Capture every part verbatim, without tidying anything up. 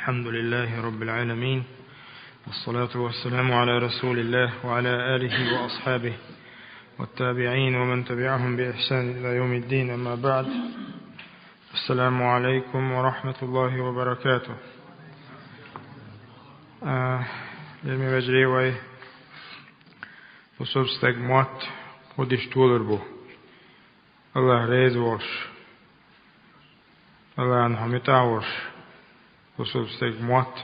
الحمد لله رب العالمين، والصلاة والسلام على رسول الله وعلى آله وأصحابه والتابعين ومن تبعهم بإحسان إلى يوم الدين، أما بعد. السلام عليكم ورحمة الله وبركاته. Э, лераме вежарий, вай бусалба стеган мотт хьадеш толар бу. АллахӀ реза волаш, АллахӀан хьамитӀа волаш, бусалба стеган мотт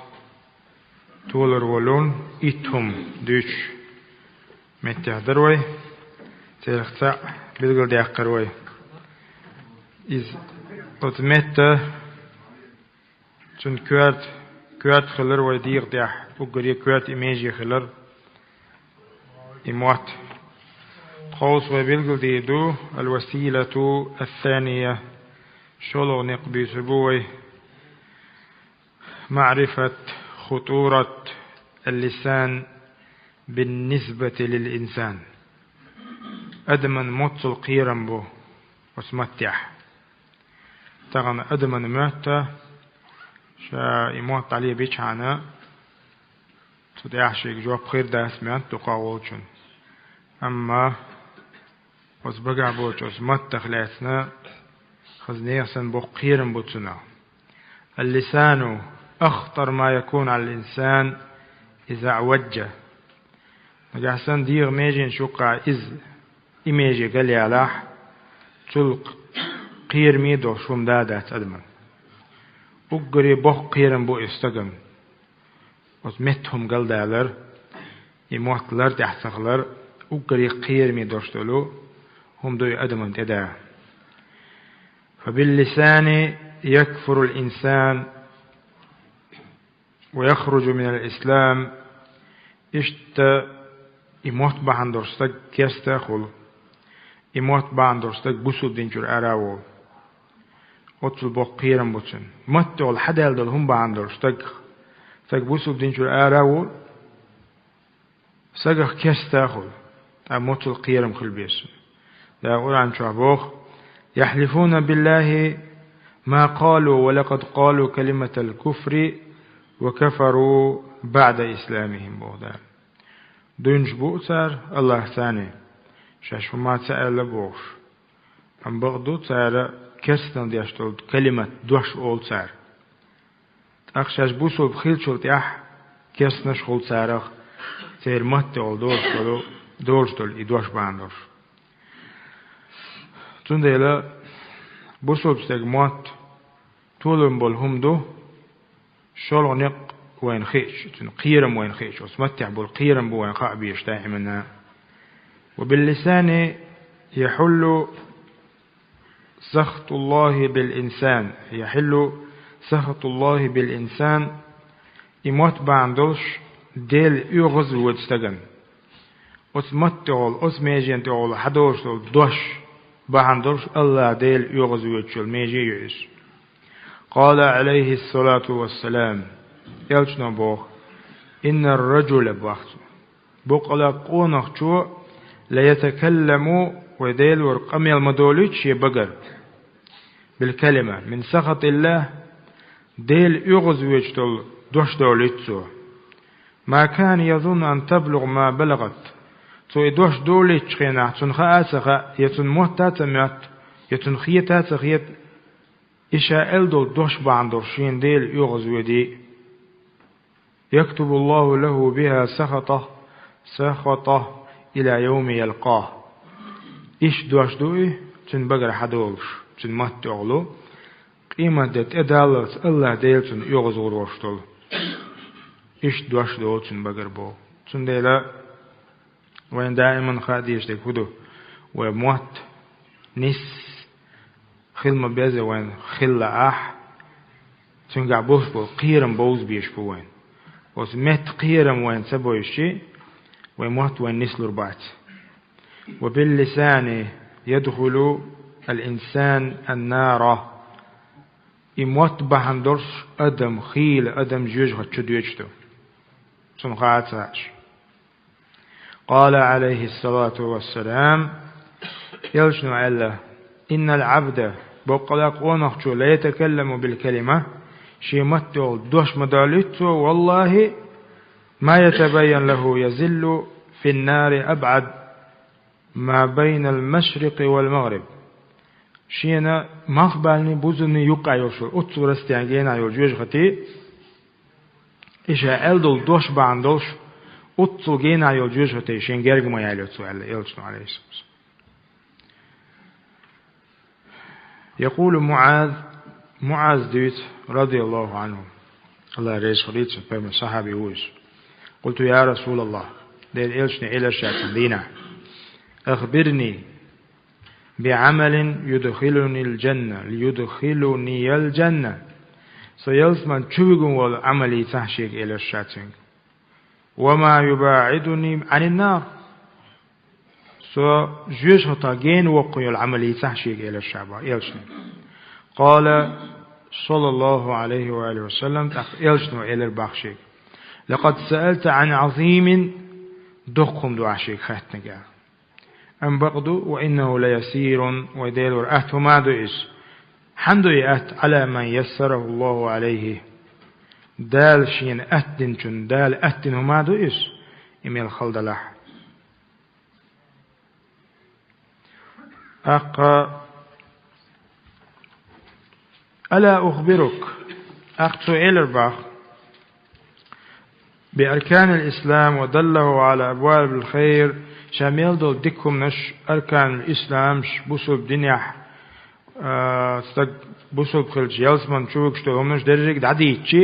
толар волаш итт хӀума дуьйцуш меттехь дар вай, царех цхьаъ билгалдаьккхар вай. Иза оцу метта, цуьнан коьрта, коьрта хилар вай дегӀан тӀехь, уггаре коьрта и меже хилар и мотт. Тховса вай билгалдийр ду الوسيلة الثانية, шолгӀа некъ буьйцур бу вай, معرفة خطورة اللسان بالنسبة للإنسان. Адаман моццул кхерам бу оцу маттехь. Тахана адаман моьтту, ша и мотт дӀалебичхьана, цу тӀехь шега жоп хир дац моьтту дукхах волчун. Амма оцу багахь болчу оцу маттах лаьцна хаза нехан санна боккха кхерам бу цунах. اللسان أخطر ما يكون على الإنسان إذا عوج. Нагахь санна дегӀан меженаш юккъехь иза, и меже галъялахь, цул кхераме долуш хӀума да а дац адаман. Уггаре боккха кхерам бу иза стагана. Оцу метта хӀума галдалар, и мотт лар тӀехь ца хилар, уггаре кхераме долуш долу хӀума ду и адаман тӀе да. فباللسان يكفر الإنسان ويخرج من الإسلام. Иштта и мотт бахьана долуш стаг керста а хуьлу. И мотт бахьана долуш стаг бусалба дин чуьра ара а волу. Оццул боккха кхерам бу цуьнан. Маттехула хьадаьлла долу хӀума бахьана долуш стаг, стаг бусалба дин чуьра ара а волу, стагах керста а хуьлу, ткъа моццул кхерам хила беза. Дала Къуръан чохь боху: يحلفون بالله ما قالوا ولقد قالوا كلمة الكفر وكفروا بعد إسلامهم, боху Дала. Дуьйцуш бу цара АллахӀца, шаьш хӀума ца аьлла бохуш. Амма бакъду, цара керстанал деш долу калимат, дош олу цара. ТӀаккха шаьш бусалба хиллачул тӀаьхьа керстанаш хуьлу царах, церан маттехула долуш долу, долуш долу и дош бахьана долуш. Цундела бусалба стеган мотт толам болу хӀума ду, шолгӀа некъ вайна хиъча, цуьнан кхерам вайна хиъча, оцу маттехь болу кхерам бу вайна хаа безаш даимана. وباللسان يحل سخط الله بالإنسان، يحل سخط الله بالإنسان. И мотт бахьана долуш Дела оьгӀаз а воьду стагана. Оцу маттехула, оцу межен тӀехула хьадолуш долу дош бахьана долуш АллахӀ Дела оьгӀаз а воьдуш йолу меже а ю иза. قال عليه الصلاة والسلام, элчано боху: إن الرجل, боху цо, боккъала къонахчо, ليتكلم, вай Делора къамел ма долуьйту шен багара, بالكلمة من سخط الله, Дела оьгӀаз а воьдуш долу дош долуьйту цо. ما كان يظن أن تبلغ ما بلغت. Цо и дош долуьйтучу хенахь цунна хаа а ца хаьа, я цунна мотта а ца моьтту, я цунна хета а ца хета, и ша аьлла долу дош бахьана долуш шена Дела оьгӀаз а воьдий. يكتب الله له بها سخطه، سخطه إلى يوم يلقاه. Иштта дош ду и, цуьнан багара хьадолуш, цуьнан маттехула, къематде тӀедаллалц АллахӀ Дела цунна оьгӀаз гӀур волуш долу. Иштта дош долу цуьнан багара боху. Цундела вайна даиман хаа дезаш дерг хӀун ду? Вай мотт нисса хила ма беза вайна, хилла ахь, цуьнгахь болуш болу кхерам бовза безаш бу вайна. Оцу метта кхерам вайна ца бовзчи, вай мотт вайна нислур бац. وباللسان يدخل الإنسان النار. И мотт бахьана долуш адам хийла, адам жоьжахати чу доьдуш ду, цунна хаа а ца хаьаш. قال عليه الصلاة والسلام, элчано аьлла: إن العبد, боккъала къонахчо, ليتكلم بالكلمة, Шен матте дош ма далуьйту цо, валлахӀи, ма ятабайян лахӀу, язиллу финнари абӀад ма байнал машрикъи вал магъриб. Шена малхбаланний, бузанний юккъехь йолуш йолу оццул расстояние генахь йолу жоьжахати, и ша аьлла долу дош бахьана долуш, оццул генахь йолу жоьжахати шен герга ма ялайо цо аьлла элчано, Ӏалайхиссалам. Якъулу МуӀаз, МуӀаз дуьйцу, радияллаху Ӏанху, АллахӀ реза хуьлийла цунна, пайхамар сахьаби ву иза. Къулту, я РасулаллахӀ, Делан элчане элира ша цхьана дийнахь: «Ахбирни би Ӏамалин юдхилунил джанна, юдхилуниял джанна». Со ялсамани чу вигун волу Ӏамал дийцахьа шега, элира ша цуьнга. «Ва ма юбаӀидуни Ӏанин нар». Со жоьжахатах гена воккхун йолу Ӏамал дийцахьа шега, элира ша боху элчане. Къала, саллаллаху Ӏалайхи ва алихи ва саллам, тӀаккха элчано элира боху шега: «Лакъад саалта Ӏан Ӏазимин», доккха хӀума ду ахь шега хаьттинарг аьлла. Амма бакъду, «ва иннаху лаясирун», вай Делора атта хӀума а ду иза. Хьанна ду и атта? «Ӏала ман яссараху Аллаху Ӏалайхи». Дала шена атта динчунна, Дала атта дина хӀума а ду иза, и мел хала далахь. ТӀаккха, «Ала ухбирук», тӀаккха цо элира боху, «би арканил ислам ва даллаху Ӏала абвабил хайр», ша мел долу дика хӀуманаш, арканул исламаш, бусулба динехь, а, стаг бусулба хилча ялсамани чу вуьгуш долу хӀуманаш дерриг а дӀадийцчи,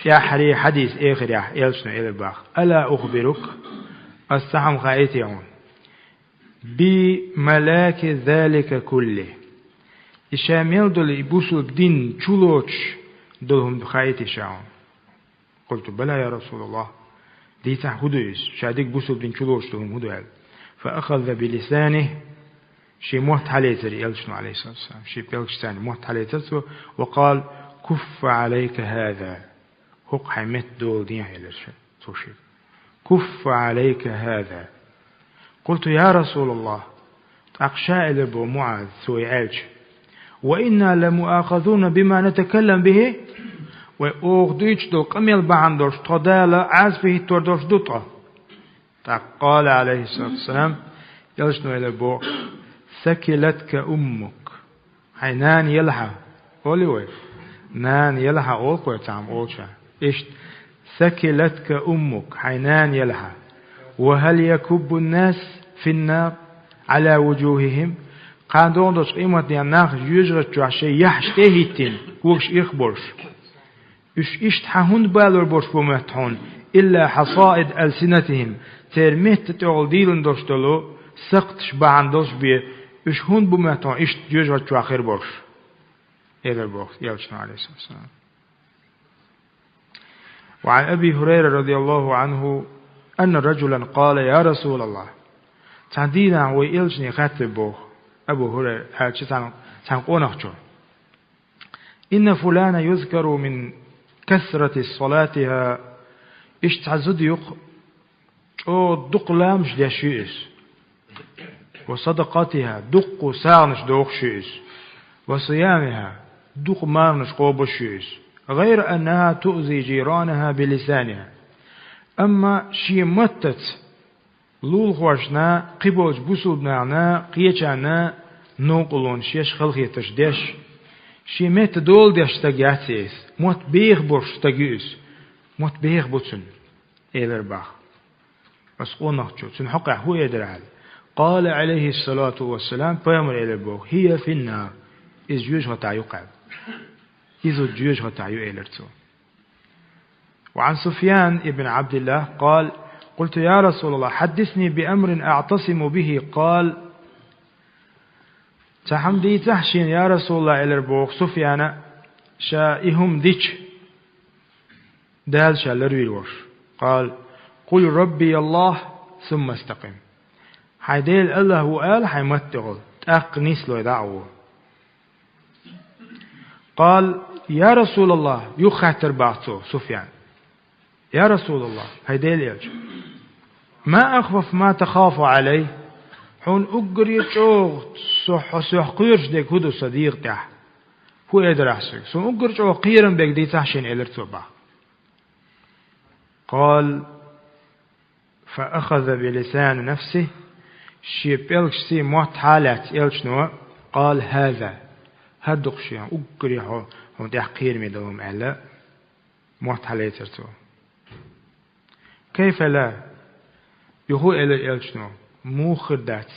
тӀаьххьарий хьадис эхарехь элчано элира боху: «Ала ухбирук», ас цхьа хӀума хаийти хьуна? «Би малаки залика кулли». И ша мел долу и бусулба дин чу лоцуш долу хӀума хаийти ша хьуна? Къулту: «Бала, я РасулаллахӀ». Дийцахь, хӀун ду иза? Ша дика бусулба дин чу лоцуш долу хӀума хӀун ду аьлла. Фа ахаза би лисанихи, шен мотт хьалецира элчано, Ӏалайхиссалату вассалам. Шен пӀелгашца мотт хьалецира цо, ва къала: «Куффа Ӏалайка хӀаза». ХӀокху хьайн метта дола дехьа, элира цо шега. «Куффа Ӏалайка хӀаза». Къулту: «Я РасулаллахӀ». ТӀаккха ша элира боху МуӀаз, цо и аьлча: «Ва инна ламуахазуна бима натакаллам бихи». Вай оха дуьйцуш долу къамел бахьана долуш тхо Дала Ӏазапе хӀиттор долуш ду тхо. ТӀаккха къала, Ӏалайхиссалату вассалам, элчано элира боху: «Сакилатка уммук». Хьайн нана елахьа, олий вай. Нана елахьа олу-кх вай цхьа хӀума олуча. Иштта, «Сакилатка уммук», хьайн нана елахьа. «Ва хӀал якуббун нас фин нар Ӏала вуджухихим». Кхана догӀун долчу къематдийнахь нах жоьжахати чохь шайн яххьаш тӀе а хӀиттина, когаш ирх болуш. Уьш иштта хьан хӀунда балор болуш бу моьтту хьуна? «Илла хьасаид алсинатихим». Церан метта тӀехула дийлина долуш долу сакхташ бахьана долуш бен, уьш хӀунда бу моьтту хьуна иштта жоьжахати чохь хир болуш? Элира боху элчано, Ӏалайхиссалату вассалам. Ва Ӏан Аби ХӀурайра, радияллаху Ӏанху, анна ражулан къала: «Я РасулаллахӀ». Цхьана дийнахь вай элчане хаьттира боху Абу ХӀурайра, аьлча цхьана, цхьана къонахчо: «Инна фулана юзкару мин касрати салатиха». Иштта цхьа зуда ю-кх, чӀогӀа дукха ламазаш деш ю иза. «Ва садакъатиха», дуккха сагӀанаш дохуш ю иза. «Ва сиямиха», дукха марханаш кхобуш ю иза. «ГӀайра аннаха туъзи жиранаха би лисаниха». Амма шен маттаца лулахошна, кхиболчу бусулбанашна, кхечарна новкъарлонаш еш, халахетарш деш, шен метта дола деш стаг яц иза. Мотт беха болуш стаг ю иза. Мотт беха бу цуьнан, элира боху. Аса къонахчо, цуьнан хьокъехь хӀун эр дара аьлла. Къала, Ӏалайхиссалату вассалам, пайхамар элира боху: «ХӀия фин нар». Иза жоьжахатахь ю-кх аьлла. Иза жоьжахатахь ю, элира цо. Ва Ӏан Суфьян ибн Ӏабдиллах къала: «Къулту: я РасулаллахӀ, хьаддисни би амрин аӀтасиму бихи». Къала: «Цхьа хӀума дийцахьа шена, я РасулаллахӀ», — элира боху Суфьяна, ша и хӀума дича, Дала ша ларвийр волуш. Къала: «Къул Рабби АллахӀ, сумма стакъим». Хьайн Дела АллахӀ ву ала хьайн матте гӀолу, тӀаккха нислой дӀа а ву. Къала: «Я РасулаллахӀ», — юха хаьттира боху цо, Суфьян. «Я РасулаллахӀ, хьайн Делан элча, ма ахвафу ма тахафу Ӏалай, хьуна уггаре чӀогӀа со, хьо сох кхоьруш дерг хӀун ду сан дегӀа тӀехь?» ХӀун эр дара ахь соьга? Суна уггар чӀогӀа кхерам бег дийцахь шена, элира цо бах. قال: فأخذ بلسان نفسه, шен пӀелгашций мотт хьалаьцна элчано, قال: هذا, хӀара ду-кх шен уггаре хьо, хьуна тӀехь кхераме долу хӀума аьлла, мотт хьалецира цо. كيف لا, юха элира элчано, муха хир дац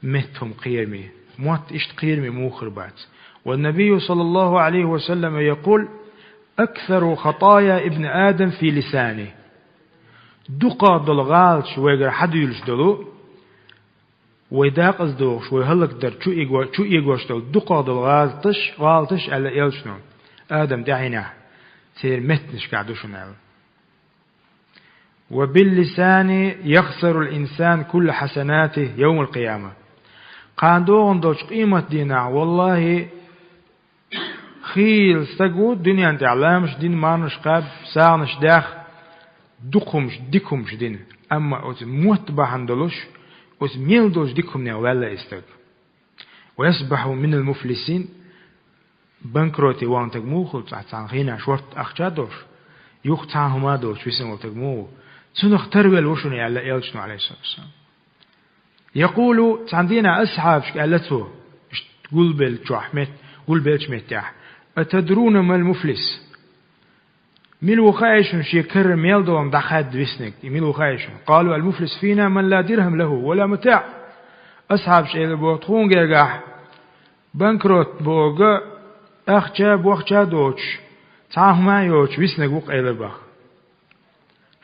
меттахӀума кхераме, мотт иштта кхераме муха хир бац. والنبي صلى الله عليه وسلم يقول: أكثر خطايا ابن آدم في لسانه. ДукхагӀа долу гӀалаташ вайгара хьадуьйлуш долу, вай декъаза догӀуш, вай хӀаллакдар чу эго-, чу эгош долу дукхагӀа долу гӀалаташ, гӀалаташ аьлла элчано, Адам тӀаьхьенехь, церан меттанашкахь ду шуна аьлла. وباللسان يخسر الإنسان كل حسناته يوم القيامة. Кхана догӀун долчу къематдийнахь, валлахӀи, хийла стаг ву дуьнен тӀехь ламазаш дина, марханаш кхаьбна, сагӀанаш даьхна, дукха хӀумаш, дика хӀумаш дина. Амма оцу мотт бахьана долуш, оцу мел долчу дика хӀуманех ваьлла и стаг. ويصبح من المفلسين. Банкроте вахна стаг муха хуьлу, цхьа цхьана хенахь шортта ахча а долуш, юха цхьа а хӀума а доцуш висина волу стаг муха ву? Цунах тарвелла ву шуна аьлла элчано, Ӏалайхиссалату вассалам. يقول, цхьана дийнахь асхьабашка аьлла цо, иштта гулбеллачохь мет-, гулбеллачу меттехь: أتدرون ما المفلس؟ Мила ву хаьий шуна шен карара мел долу дӀахаьдда виснарг? И мила ву хаьий шуна? قالوا: المفلس فينا من لا درهم له ولا متاع. Асхьабаша элира боху: тхуна гергахь банкрот бохург ахча, бохча а доцуш, цхьа а хӀума а йоцуш виснарг ву-кх, элира бах.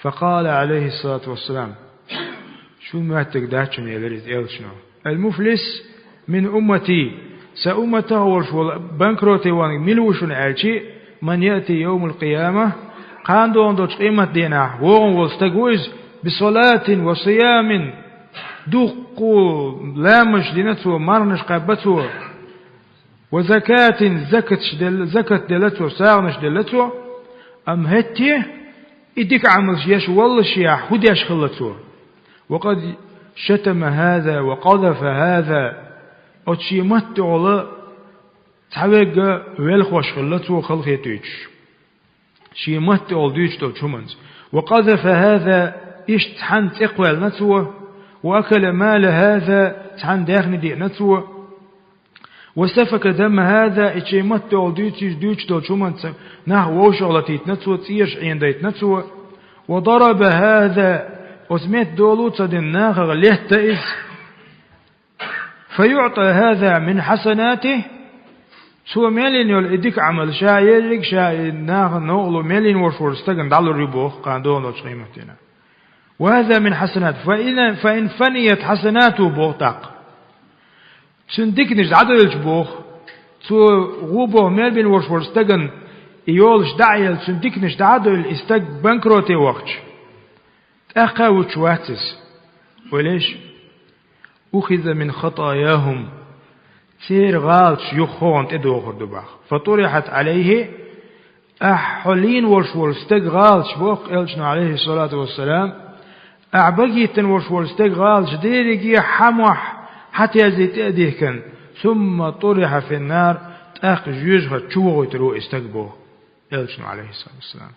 فقال عليه الصلاة والسلام: Шуна моьттург дац шуна, элира иза элчано. المفلس من أمتي, сан умматах волуш волу банкроте вахнарг мила ву шуна аьлча, من يأتي يوم القيامة, кхана догӀун долчу къематдийнахь вогӀун волу стаг ву иза, بصلاة وصيام, дуккха ламазаш дина цо, марханаш кхаьбна цо, وزكاة, закаташ делла, закат делла цо, сагӀанаш делла цо, амма хӀетте и дика Ӏамалш еш валлашехь, хӀун деш хилла цо? وقد شتم هذا وقذف هذا, оцу шен матта тӀехула цхьаверг велхош хилла цо, халахетуьйтуш. Шен матта тӀехула дуьйцуш долчу хӀуманца. وقذف هذا, иштта цхьанна цӀе кхоьллина цо, وأكل مال هذا, цхьанна даьхни деана цо, وسفك دم هذا, и шен матта тӀехула дуьйцуш, дуьйцуш долчу хӀуманца нах вовшах латийтина цо, цӀераш Ӏенадайтина цо, وضرب هذا, оцу метта дола а ца дина, нахах летта иза. فيعطى هذا من حسناته, цо мел йина йолу и дика Ӏамал ша ерриг, ша и нахана новкъарло мел йина волуш волчу стагана дӀалур ю боху кхана догӀун долчу къематдийнахь. وهذا من حسناته, فإن, فإن فنيت حسناته, боху тӀаккха. Цуьнан диканаш дӀадоьлча боху, цо гӀо боху мел бина волуш волчу стагана и йолуш дӀа а елла, цуьнан диканаш дӀа а доьлла, и стаг банкроте вахча, тӀаккха а вуьтуш вац иза. Валеш, أخذ من خطاياهم, церан гӀалаташ юха хӀокхунна тӀедохур ду бах. فطرحت عليه, ахь хьо лийна волуш волу стеган гӀалаташ, боху элчано, Ӏалайхиссалату вассалам, ахь багийттина волуш волу стеган гӀалаташ дерриге а хьан мохь, хьан терзе тӀе а дихкина, ثم طرح في النار, тӀаккха жоьжахати чу вохуьйтур ву и стаг, боху элчано, Ӏалайхиссалату вассалам.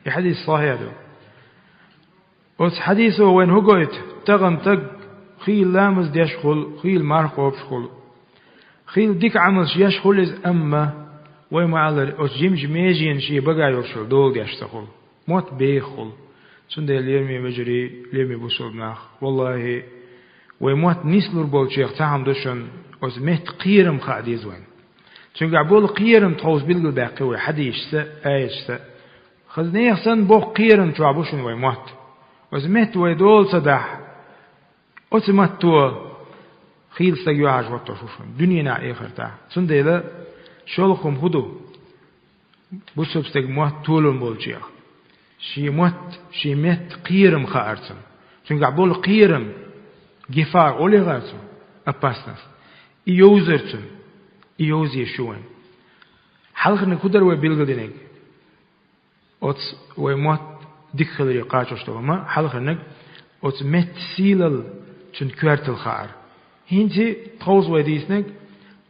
И хьадис сахьихь ду. Оцу хьадисо вайна хӀун гойту? Тахана стаг хийла ламаз деш хуьлу, хийла марха кхобуш хуьлу, хийла дика Ӏамалш еш хуьлу иза, амма вай ма-аллара, оцу жимачу меженашца шен бага йолуш йолу дола деш ца хуьлу, мотт беха хуьлу. Цундела, лераме вежарий, лераме бусалба нах, валлахӀи, вай мотт нислур болчех цхьа хӀума ду шуна, оцу метта кхерам хаа деза вайна. Цуьнгахь болу кхерам тховса билгалбаьккхи вай хьадисашца, аяташца. Хаза нехан санна боккха кхерам чохь бу шуна вай мотт. Оцу метта вай дола ца дахь, оцу матто хийла стаг юьхьӀаьржа хӀоттош ву шуна дуьненахь а, эхартахь а. Цундела шолгӀа хӀума хӀун ду? Бусалба стеган мотт толам болчех, шен мотт, шен метта кхерам хаарца, цуьнгахь болу кхерам, гефар олу яхарца, опасность, и йовзарца, и йовзош ю вайн. Хьалхарниг хӀун дара вай билгалдинарг? Оцу вай мотт дика хиларе кхачош долу хӀума, хьалхарниг оцу метта сийлалла, цуьнан коьрталла хаар. ХӀинца тховса вай дийцинарг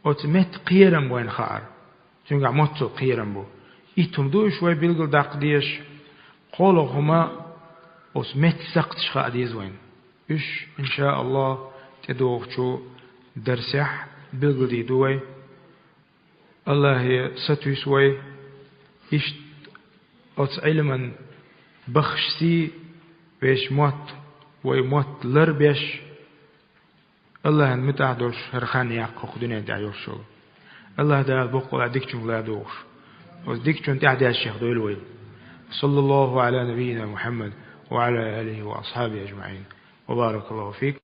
оцу метта кхерам вайна хаар. Цуьнгахь моццул кхерам бу. Итт хӀума ду уьш вай билгалдаккха дезаш, кхоалгӀа хӀума оцу меттан сакхташ хаа деза вайна. Уьш, иншааллахӀ, тӀедогӀучу дарсехь билгалдийр ду вай. АллахӀе сатуьйсу вай, иштта оцу Ӏилман бахшаш сий, вешан мотт, вай мотт ларбеш, АллахӀан муьтӀахь долуш хӀара хан яккха кху дуьнен тӀехь йолуш йолу. АллахӀ Дала боккъала дикачуьнга ладугӀуш, оцу дикачунна тӀаьхьадаьшшех дойла вай. Саллаллаху Ӏала набийина Мухьаммад ва Ӏала алихи ва асхьабихи ажмаӀин. Ва баракаллаху фик.